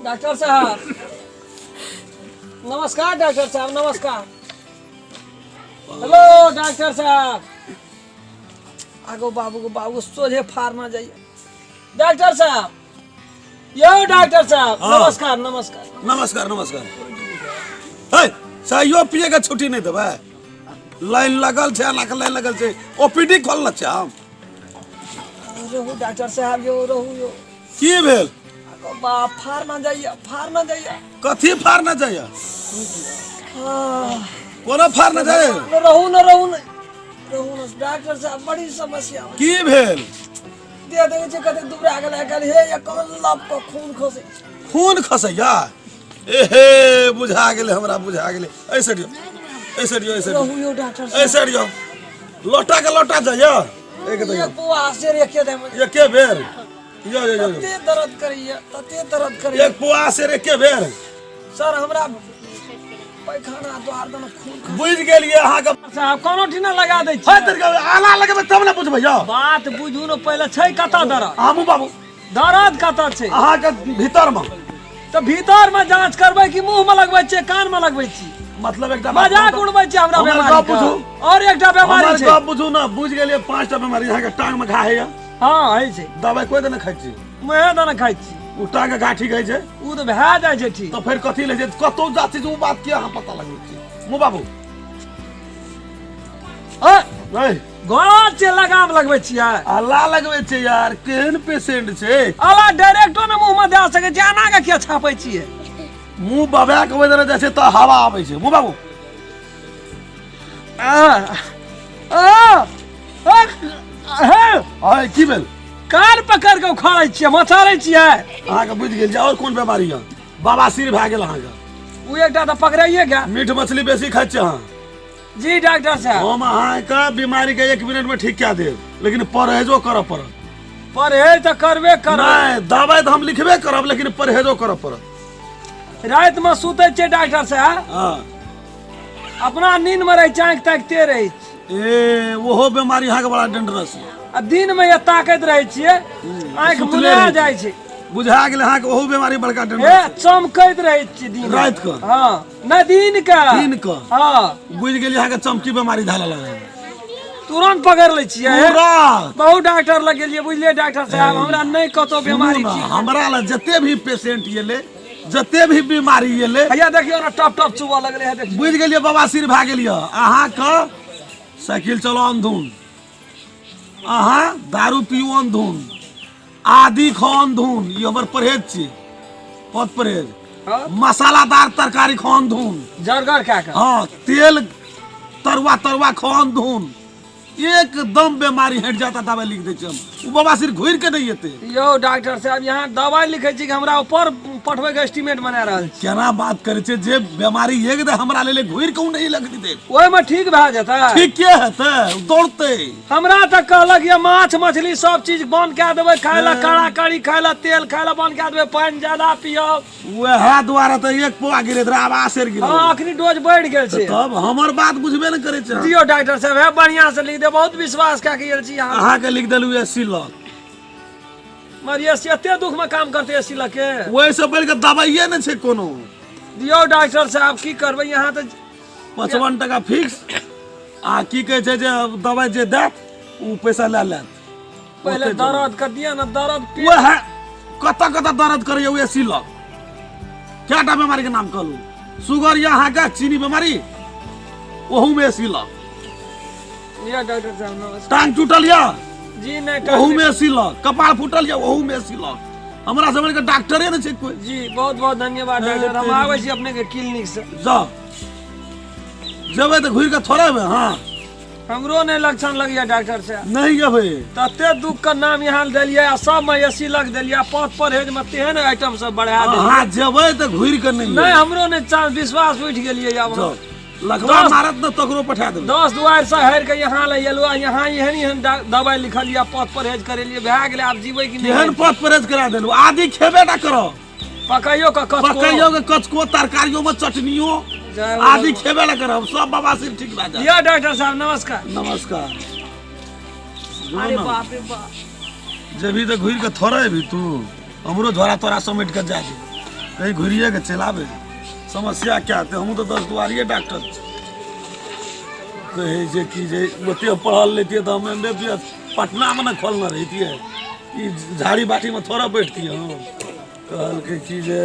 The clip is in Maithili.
डॉक्टर साहब नमस्कार। डॉक्टर साहब नमस्कार। हेलो डॉक्टर साहब, आगो बाबू को बाबू सोझे फाड़ना जाइए। डॉक्टर साहब, यो डॉक्टर साहब। हाँ। नमस्कार नमस्कार। नमस्कार नमस्कार। हे, चाइयो पिए के छुट्टी नहीं देबै? लाइन लगल छै, एना के लाइन लगल छै। ओपीडी खोलने छै हम। रहू डॉक्टर साहब, यो रहू यो। की भेल? आगो बाप, फाड़ना जाइए, फाड़ना जाइए। कथी फाड़ना जाइए? हाँ। कोना फाड़ना जाइए? न रहू न, रहू न, रहू न डॉक्टर साहब, बड़ी समस्या हो। की भेल? दे देखै छै कते दुबरा गेल आइ काल्हि। हे, ये कौन लप के खून खसै छै। खून खसैया? एहे, बुझा गेलै हमरा, बुझा गेलै। ऐसे दियौ, ऐसे दियौ, ऐसे दियौ। रहू यौ डॉक्टर साहब। ऐसे दियौ, लोटा के लोटा जाइए एक दियौ। एक पौआ सेर एके देमे। एके बेर यो यो यो। तते दर्द करैया, तते दर्द करैया। एक पौआ सेर एके बेर। सर, हमरा पैखाना द्वार दने खून खसै। बुझि गेलियै अहाँके। साहब, कोनो ठीना लगा दै है छी। तेरे आला लगेबै तब ने बुझबै यौ। बात बुझू ने पहिले, छै कतऽ दर्द? हमहूँ बाबू। दर्द कतऽ छै? अहाँके भीतरमे। तऽ भीतर में जांच करबै कि मुंह में लगबै छियै, कान में लगबै छी? मतलब एकटा बात मजाक कहू तऽ- उड़बै छियै हमरा हमर बीमारी गप के। बुझू। और एकटा बीमारी हमर छै। गप बुझू ने, बुझि गेलियै पाँचटा बीमारी। अहाँके टांग में घा होइए? हँ, होइ छै। दवाइ कोइ देने खाइ छी? मुँहे दने खाइ छी। ओ टांग के घा ठीक होइ छै? ओ तऽ भए जाइ छै ठीक। तऽ फेर कथी लै छै? कतौ जा छै ओ बात के अहाँ पता लगबै छी मुँह बाबू? ए, नहीं। घोड़ा छै, लगाम लगबै छियै। अल्लाह लगबै छै यार, केहन पेशेंट छै। अला डायरेक्टो ने मुँह में दए सकै छियै, एना के किया छापै छियै? मुँह बबा के ओहि जाइ छै तऽ हवा आबै छै। मुँह बाबू। आ, आ, आ, हे। आय, की भेल? कान पकड़ के उखाड़ै छियै, मचारै छियै। अहाँके बुझि गेल जे आओर कोन बेमारी यऽ। बवासीर भए गेल अहाँके। ओ एकटा तऽ पकड़ाइए गेल। मीट मछली बेसी खाइ छियै अहाँ? जी डॉक्टर साहब। हम अहाँके बीमारी के एक मिनट में ठीक कए देब, लेकिन परहेजो करऽ पड़त। परहेज तऽ करबे करबै। नहि, दवाइ तऽ हम लिखबे करब, लेकिन परहेजो करऽ पड़त। रातिमे सुतै छियै डॉक्टर साहब, अपना नींद में रहै छै, आँखि ताकिते रहै छी। ए, ओहो बीमारी अहाँके बड़ा डेंजरस है। आ दिन में ये ताकैत रहै छियै, आँखि सुतले मुना रहै जाइ छै। बुझा गेल, अहाँके ओहो बीमारी बड़का ए डेंजरस। चमकैत रहै छियै दिन राति कऽ? हँ, नहि, दिन के। दिन कऽ? हँ। बुझि गेलियै, अहाँके चमकी बीमारी धऽ लेलक। तुरंत पकड़ लै छियै। पूरा। बहुत डॉक्टर लग गेलियै, बुझलियै डॉक्टर साहब, हमरा नहि कतौ बीमारी सुनू ने, ठीक। हमरा लग जते भी पेशेंट एलै, जते भी बीमारी एलै। हैया देखियौ ने, टप टप चुबऽ लगलै है, देखियौ। बुझि गेलियै, बवासीर भए गेल यऽ अहाँके। साइकिल चलाउ अंधुन, अहाँ दारू पीऊ अंधुन, आदि खाउ अंधुन, ई हमर परहेज छी, पद परहेज। हाँ। मसालादार तरकारी खाउ अंधुन। जरगर खा कऽ। हाँ, तेल तरुआ तरुआ खाउ अंधुन, एकदम बीमारी हटि जाता। दवाई लिख दै छी हम, ओ बवासीर घुरि के नहि एतै। यौ डॉक्टर साहब, यहाँ दवाई लिखै छी कि हमरा ऊपर पठबै के एस्टीमेट बना रहल छी? केना बात करै छै? जे बीमारी एक दे हमरा लेले, घुरि के नहि लगनी दे। ओहिमे ठीक भए जेतै? ठीक के हेतै? दौड़तै। हमरा तऽ कहलक ये माछ मछली सब चीज बंद कए देबै खाय लए, कड़ा कड़ी खाय लए, तेल खाय लए बंद कए देबै, पानि ज्यादा पियब। वएह दुआरे तऽ एक पौआ गिरैत रहे, आब आसेर गिरल। हँ, अखनी डोज बढ़ि गेल छै। तब हमर बात बुझबे ने करै छै। दियौ डॉक्टर साहब, हे बढ़िआँ से लिख दे, बहुत विश्वास कए के गेल छी अहाँ। अहाँके लिख देलहुँ 80 लग। मर एसी एते दुख में काम करते एसी लके। ओहिसँ बढ़ि कऽ दबाइए ने छै कोनो। दियौ डॉक्टर साहब, की करबै यहाँ तऽ। 55 टका फिक्स। आ की कहै छै जे दबाइ जे देत ओ पैसा लए लेत। पहिले ओते जमा। दर्द के दिअ ने, दर्द पेट। वएह कतऽ कतऽ दर्द करैया ओ एसी लग। कएटा बीमारी के नाम कहलू? शुगर या अहाँके चीनी बीमारी, ओहूमे एसी लग। लिअ डॉक्टर साहब, नमस्कार। टांग टूटल या? जी नहि। ओहूमे एसी लग। कपार फूटल या? ओहूमे एसी लग। हमरा समझ के डॉक्टरे ने छै कोई। जी, बहुत बहुत धन्यवाद डॉक्टर, हम आबै छी अपने के क्लिनिक से। जाओ, जेबै तऽ घुरि कऽ थोड़े एबै। हँ। हमरो नहि लक्षण लगैया डॉक्टर साहब। नहि जेबै। तते दुख के नाम यहाँ देलियै आ सब में एसी लग देलियै, पथ परहेज में तेहन आइटम सब बढ़ा देलियै। अहाँ जेबै तऽ घुरि कऽ नहि। नहि, हमरो नहि चांस, विश्वास उठि गेलियै आब हम। जाउ, लखवा मारत ने तकरो पठा देबै। 10 दुआरि से हारि के यहाँ ले एलहुँ आ यहाँ एहन एहन दवाइ लिखलियै, पथ परहेज करेलियै, भए गेलै, आब जीबै कि नहि? केहन पथ परहेज करा देलहुँ? आदि खेबे टा करब। पकाइयो के कचको। पकाइयो के कचको, तरकारियो में चटनियो। जय हो। आदि खेबे ला करब, सब बवासीर ठीक भए जायत। लिअ डॉक्टर साहब, नमस्कार। नमस्कार। अरे बाप रे बाप। जेबही तऽ घुरि कऽ थोड़े अबही तू। हमरो झोरा तोरा समेट कऽ जा दे। कहीं घुरिए के चलि आबै। समस्या क्या हेतै? हमहूँ तऽ 10 दुआरिए डॉक्टर छी। कहै छै कि जे ओते पढ़ल रहितियै तऽ हम एम बी बी एस पटनामे ने खोलने रहितियै, ई झाड़ी बाटीमे थोड़ा बैठतियै। हम कहलकै कि जे